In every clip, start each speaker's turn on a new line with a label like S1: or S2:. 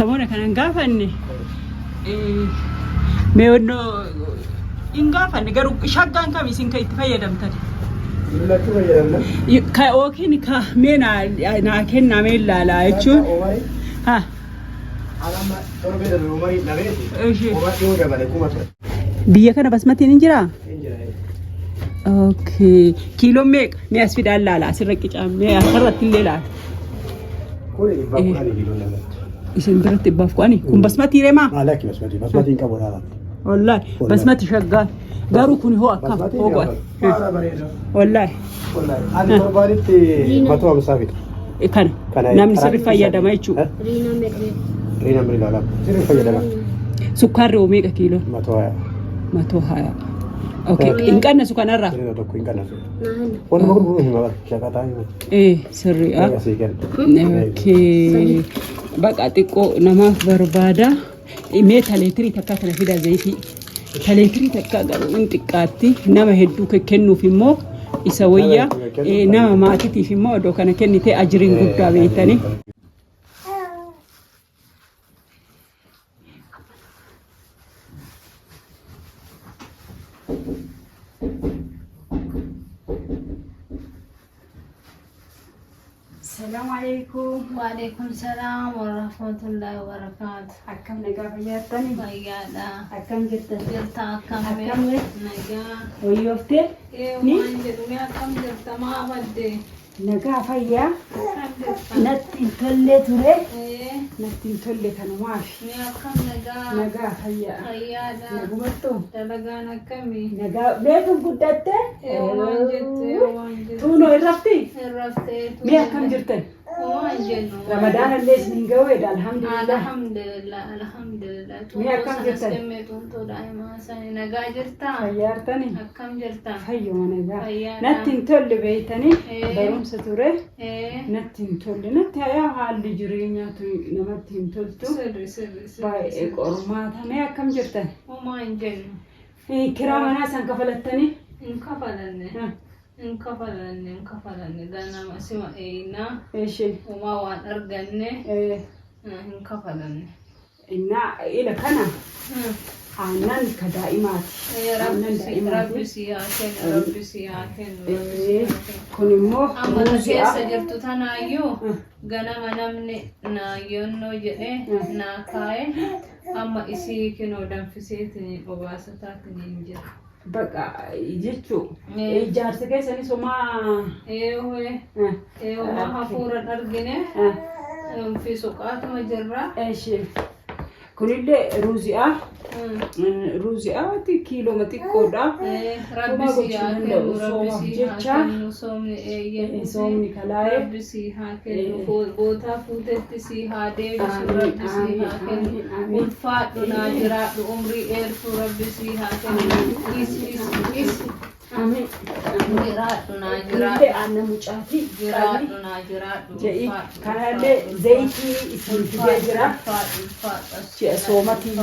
S1: Samoona kana hin gaafanne. Mee wannoo hin gaafanne garuu shaggaan kam isin kan itti fayyadamtan?
S2: Lachuu fayyadamna.
S1: Ka yookiin ka mee naa kennaa mee ilaalaa jechuun.
S2: Omari
S1: Ha.
S2: anamma torbee darbe Omari dhabeeti.
S1: Ishee.
S2: Omar dhiyoo dabale 1000.
S1: Biyya kana basmatiin hin jiraa?
S2: Hin jira.
S1: Okay. Kiiloon meeqa? Mee as fidaan laala asirra qicaa mee asirratti illee laala.
S2: Kuni 110 kiiloo namatti.
S1: Isin biratti 110. Kun basmatii reemaa?
S2: Maalakki basmatii? Basmatiin qabu laala.
S1: Wallaahi basmati shaggaa. Garuu kun hoo akkam
S2: Basmatiin
S1: hoo godha.
S2: Haala bareeda.
S1: Wallaahi
S2: Wallaahi. Ani torbaanitti 150 fida.
S1: kana
S2: Kana
S1: namni sirri fayyadama jechuudha.
S3: Riina mirree.
S2: Riina mirri laala. Sirri fayyadama.
S1: Sukkaarri hoo meeqa kiiloo?
S2: 120.
S1: 120. Okay. Hin qannasu kanarraa?
S2: Riina tokko hin qannasu.
S3: Naanna.
S2: Wanuma gurguru hima bara. Shaqaxaa hima.
S1: Ee sirriidha.
S2: Meeqa sii kenna?
S1: Okay. Baqa xiqqoo namaaf barbaada. Mee taleetirii takka kana fida zayitii. Taleetirii takka garuu hin xiqqaatti. Nama hedduu kennuuf immoo isa wayya.
S2: Nama hedduu kennuuf
S1: Nama maatitiif immoo odoo kana kennite ajiriin guddaa beektanii. Salaam alaikum.
S3: Waalaikum salaam warahmatullahi wabarakaatu.
S1: Akkam nagaa fayyattani?
S3: Fayyaadha.
S1: Akkam jirtan?
S3: Jirta akkam
S1: Akkam
S3: nagaa.
S1: Wayyooftee?
S3: Ee
S1: Ni?
S3: waan jedhu mee akkam jirta maa badde?
S1: Nagaa fayyaa.
S3: Akkam jirta?
S1: Natti hin tolle ture.
S3: Ee
S1: Natti hin tolle kanumaaf.
S3: mee akkam nagaa?
S1: Nagaa fayyaa.
S3: Fayyaadha.
S1: Nagumattu?
S3: Dalagaan akkamii?
S1: Nagaa beekun guddatte?
S3: Ee waan jette waan jette.
S1: Tuunoo hin rafti?
S3: Hin raftee
S1: Mee akkam jirtan?
S3: Waan jennu.
S1: Ramadaan illee isin hin ga'uudha alhamdulillah.
S3: Alhamdulillah alhamdulillah.
S1: Mee akkam jirtan?
S3: Kemmee tuuntoo daa'imaa sani nagaa jirtaa?
S1: Fayyaartani?
S3: Akkam jirta?
S1: Fayyuma nagaa.
S3: Fayyaadha.
S1: Natti hin tolle beeytanii
S3: Ee.
S1: barumsa ture.
S3: Ee
S1: Natti hin tolle. Natti hayaa haalli jireenyaatu namatti hin toltu.
S3: sirri sirri sirri.
S1: Baay'ee qormaata. Mee akkam jirtan?
S3: Homaa hin jennu.
S1: Kiraa manaa san kafalattanii?
S3: Hin kafalanne. Hin kafalanne hin kafalanne ganama sima eeynaa.
S1: Eshi.
S3: Homaa waan arganne hin kafalanne.
S1: Innaa ila kana aannan ka daa'imaati. Aannan
S3: Rabbi si
S1: daa'imaati.
S3: rabbi si haa kennu rabbi si haa kennu rabbi si haa kennu.
S1: Kun immoo
S3: Amma ta
S1: ruuzi'a.
S3: keessa jirtu tanaayyuu ganama namni naa yonnoo jedhee naa kaa'e amma isii kinoo danfiseetiin obaasataatiin jira.
S1: Baqa jechuu ijaarsa keessanis homaa.
S3: Ee ee homaa hafuuran argine fi soqaatuma jirra.
S1: Eshi. Kunillee ruuzi'a. Ruuzi'a kiilooma xiqqoodha.
S3: Rabbi si haa kennu rabbi si haa kennu soomni eeyyee
S1: Soomni kalaa'e.
S3: Rabbi si haa kennu gootaa fuutetti si haa deebisu rabbi si haa kennu ulfaadhu naa jiraadhu umrii dheertuu rabbi si haa kennu is is is
S1: Amiin.
S3: jiraadhu naa
S1: Kunillee
S3: jiraadhu
S1: aannan mucaatii.
S3: jiraadhu naa jiraadhu
S1: Jedhi.
S3: ulfaadhu
S1: Kanallee zayitii isin fidee jira.
S3: ulfaadhu ulfaadhu
S1: Ji'a soomatii.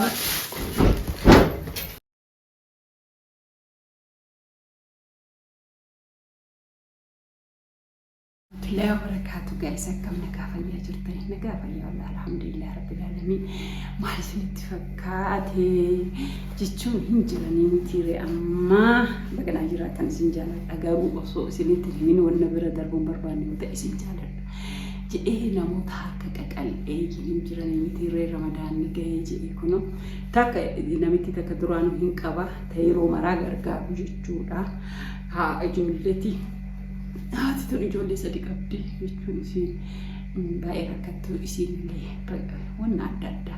S1: Warahmatullahi wabarakaatu guys akkam nagaa fayyaa jirtani nagaa fayyaa wallah alhamdulillah rabbil alamin maal isinitti fakkaate jechuun hin jiranii mitiire ammaa baganaa jiraatan isin jaaladha garuu osoo isinitti hin himin wanna bira darbuun barbaanne yoo ta'e isin jaaladha jedhee namoota harka qaqal'ee hin jiranii mitiire ramadaanni gahee jedhee kunoo takka namitti takka duraanuu hin qaba ta yeroo maraa gargaaru jechuudha haa ijoolleeti. Haati tun ijoollee sadi qabdi jechuun isiin baay'ee rakkattu isiin illee wanna adda addaa.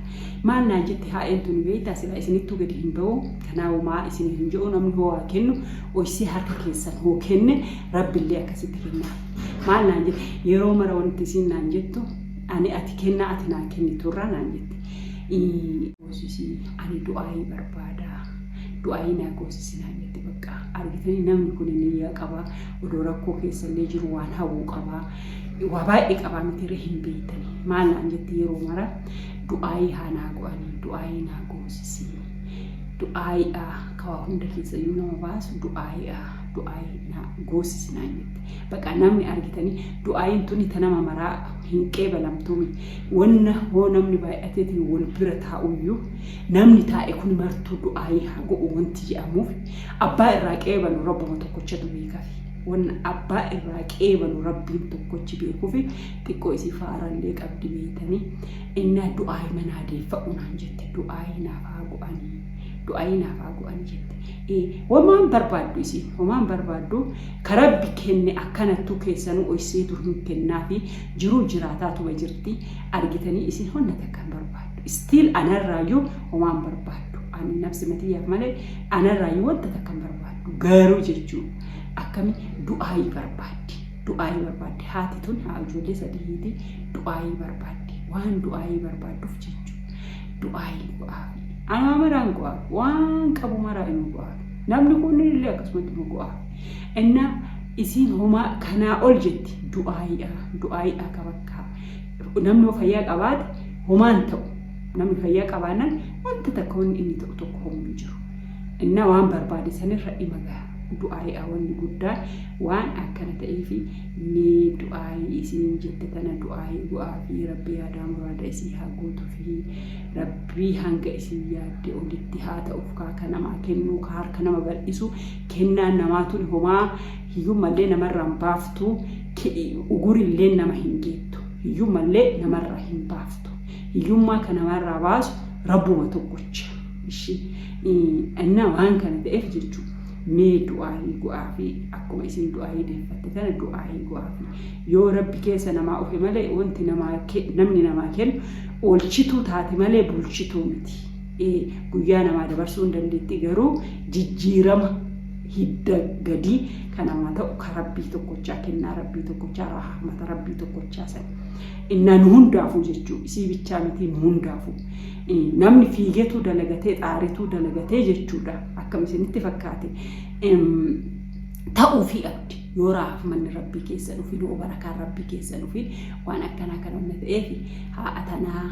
S1: Maal naan jette haa'een tun beektaa silaa isinittuu gadi hin ba'u kanaafuu maa isin hin jedhu namni hoo waa kennu oysee harka keessan hoo kenne rabbillee akkasitti kenna. Maal naan jette yeroo mara wanti isiin naan jettu ani ati kennaa ati naa kenniturraa naan jette. Goosisi ani du'aayii barbaada. Du'aayii naa goosisi naan jette bakka argitanii namni kun niyyaa qaba odoo rakkoo keessallee jiru waan hawwu qaba waa baay'ee qabaa miti hin beektani maal naan jette yeroo mara du'aayii haa naa go'anii du'aayii naa goosisi du'aayiidha ka waa hunda keessayyuu nama baasu du'aayiidha Du'aayii naa goosisi naan jette. Baqa namni argitanii du'aayiin tuni ta nama maraa hin qeebalamtuumi. Wanna hoo namni baay'ateetiin wal bira taa'uyyuu namni taa'e kun martuu du'aayii haa godhu wanti jedhamuuf abbaa irraa qeebalu rabbuma tokkochatu beekafi. Wanna abbaa irraa qeebalu rabbiin tokkochi beekufi xiqqoo isii faarallee qabdi beeytanii. Innaa du'aayii manaa deeffadhu naan jette du'aayii naaf haa go'anii. Du'aayii naaf haa go'anii jette. Homaan barbaaddu isiin homaan barbaaddu ka rabbi kenne akkanattuu keessanuu oyseetu hin kennaafi jiruu jiraataatuma jirti argitanii isin honna takka hin barbaaddu. Still anarraayyuu homaan barbaaddu. Ani nafsi matiyyaaf malee anarraayyuu wanta takka hin barbaaddu. Garuu jechuu akkami du'aayii barbaaddi. Du'aayii barbaaddi. Haati tun haa ijoollee sadiiti du'aayii barbaaddi. Waan du'aayii barbaadduuf jechuu du'aayii go'aafi. Anuma maraan go'aaf. Waan qabu maraa inuu go'aaf. Namni kun illee akkasumatti immoo go'aaf. Innaa isiin homaa kanaa ol jetti du'aayiidha. Du'aayiidha ka bakka namni yoo fayyaa qabaate homaan ta'u. Namni fayyaa qabaannaan wanta takka wanni inni ta'u tokko homuu hin jiru. Innaa waan barbaade sanirra dhima gaha. Du'aayiidha wanni guddaan waan akkana ta'eefi mee du'aayii isiin jette tana du'aayii go'aa fi rabbi yaadaa muraada isii haa guutuu fi rabbii hanga isin yaadde olitti haa ta'uuf kaa ka namaa kennuu ka harka nama bal'isu kennaan namaa tun homaa hiyyummallee namarraa hin baaftu ugurillee nama hin geettu hiyyummallee namarraa hin baaftu hiyyummaa ka namarraa baasu rabbuma tokkocha ishii innaa waan kana ta'eef jechuudha. Mee du'aayii go'aa fi akkuma isin du'aayii deeffatte tana du'aayii go'aa fi yoo rabbi keessa namaa ufe malee wanti namaa namni namaa kennu oolchituu taate malee bulchituu miti. Guyyaa namaa dabarsuu hin dandeetti garuu jijjiirama hidda gadii kan namaa ta'u ka rabbii tokkochaa kennaa rabbii tokkochaa rahmata rabbii tokkochaa san. Innaa nu hundaafuu jechuu isii bichaa miti nu hundaafuu. Namni fiigetuu dalagatee xaaretuu dalagatee jechuudha. Akkam isinitti fakkaate ta'uufii qabdi. Yoo rahmanni rabbii keessa dhufin yoo barakaan rabbii keessa dhufin waan akkanaa kana wanna ta'eef haa tanaa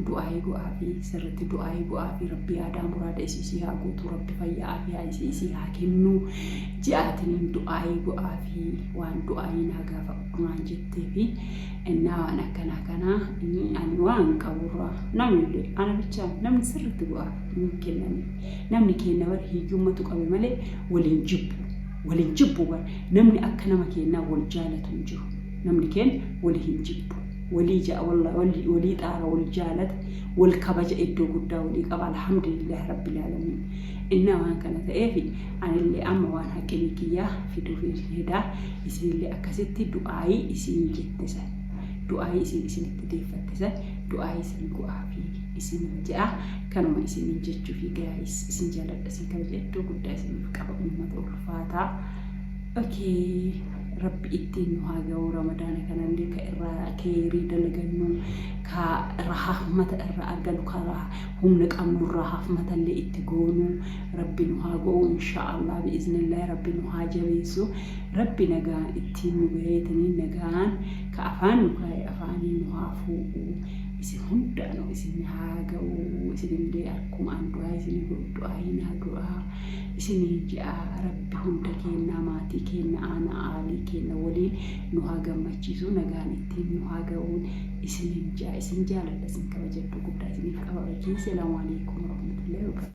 S1: du'aayii go'aa fi sirriitti du'aayii go'aa fi rabbi yaadaa muraada isii haa guutuu rabbi fayyaa fi haa isii haa kennu ji'aatiniin du'aayii go'aa fi waan du'aayii naa gaafa naan jettee fi innaa waan akkanaa kanaa ani waan qaburraa namni illee ana bichaa namni sirriitti go'aa hin kennani namni kenna bar hiyyummatu qabe malee waliin jibbu waliin jibbu bar namni akka nama kennaa wal jaalatu hin jiru namni kenna walii hin jibbu walii ja'a walii xaara wal jaalata wal kabaja iddoo guddaa walii qaba alhamdulillah rabbil aalamiin innaa waan kana ta'eef anillee amma waan haqqinii kiyyaa fiduuf hedaa isinillee akkasitti du'aayii isin jette san du'aayii isin isinitti deeffatte san du'aayii isin go'aa fi isin je'a kanuma isinin jechuufi gaayis isin jaaladha isin kabaja iddoo guddaa isiniif qaba uummata ulfaataa. Okay, rabbi ittiin nu haa ga'u ramadaana kanallee ka irraa keerii dalagannu ka rahmata irraa argannu ka humna qabnu irraa rahmatallee itti goonu rabbi nu haa ga'u inshaallah bi'iznillah rabbi nu haa jabeessu rabbi nagaan ittiin nu gaheetanii nagaan ka afaan nu kaa'e afaanii nu haa fuudhu isin hundaanuu isin haa ga'u isinillee akkuma an du'aa isinii godhu du'aa hin haa du'aa isiniin je'a rabbi hunda kennaa maatii kenna aanaa aalii kenna waliin nu haa gammachiisu nagaan ittiin nu haa ga'uun isiniin je'a isin jaaladha isin kabajadhu guddaa isiniif qaba. Salaamu alaikum warahmatullahi wabarakatuh.